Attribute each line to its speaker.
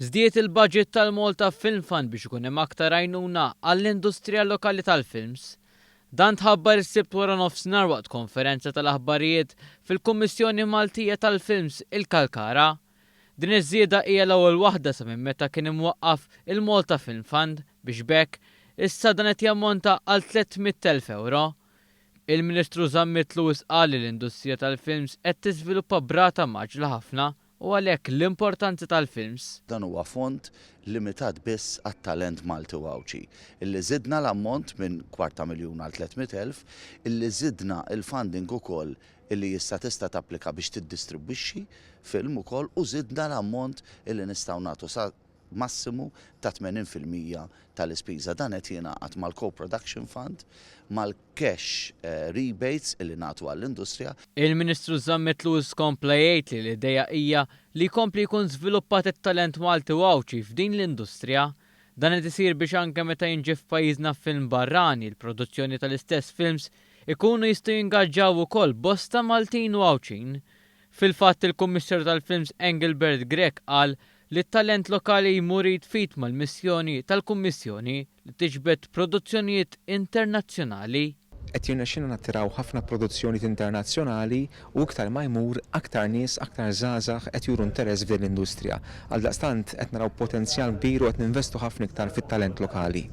Speaker 1: Żdied il-budget tal-Malta Film Fund biex ikun hemm aktar għajnuna għall-industrija lokali tal-films. Dan tħabbar is-Sibt wara nofsinhar waqt konferenza tal-aħbarijiet fil-Kummissjoni Maltija tal-Films il-Kalkara. Din iż-żieda hija l-ewwel waħda sa minn meta kien imwaqqaf il-Malta Film Fund biex b'hekk issa dan qed jammonta għal 300,000 ewro. Il-Ministru Zammit Lewis qal li l-industrija tal-films qed tiżviluppa b'rata mgħaġġla ħafna u għalhekk l-importanza tal-films.
Speaker 2: Dan huwa fond limitat biss għat-talent Malti u Għawdxi. Illi żidna l-ammont minn kwarta miljun għal 300,000, illi żidna l-funding ukoll illi issa tista' tapplika biex tiddistribwixxi film ukoll u żidna l-ammont illi nistgħu nagħtu sa massimu ta' 80% tal-ispiża. Dan qed jingħaqad mal-co-production fund, mal-cash rebates illi nagħtu għall-industrija.
Speaker 1: Il-Ministru Zammit Lewis kompla jgħid li l-idea hija li jkompli jkun żviluppat it-talent Malti u Għawdxi f'din l-industrija. Dan qed isir biex anke meta jinġie f'pajjiżna film barrani, l-produzzjoni tal-istess films ikunu jistgħu jingaġġaw ukoll bosta Maltin u Għawdxin. Fil-fatt, il-Kummissarju tal-Films Engelbert Grech qal li t-talent lokali jmur id f'id mal-missjoni tal-Kummissjoni li tiġbed produzzjonijiet internazzjonali.
Speaker 3: Qed jirnexxilna nattiraw ħafna produzzjonijiet internazzjonali u iktar ma jmur, aktar nies, aktar żgħażagħ qed juru interess f'din l-industrija. Għaldaqstant qed naraw potenzjal kbir u qed ninvestu ħafna iktar fit-talent lokali.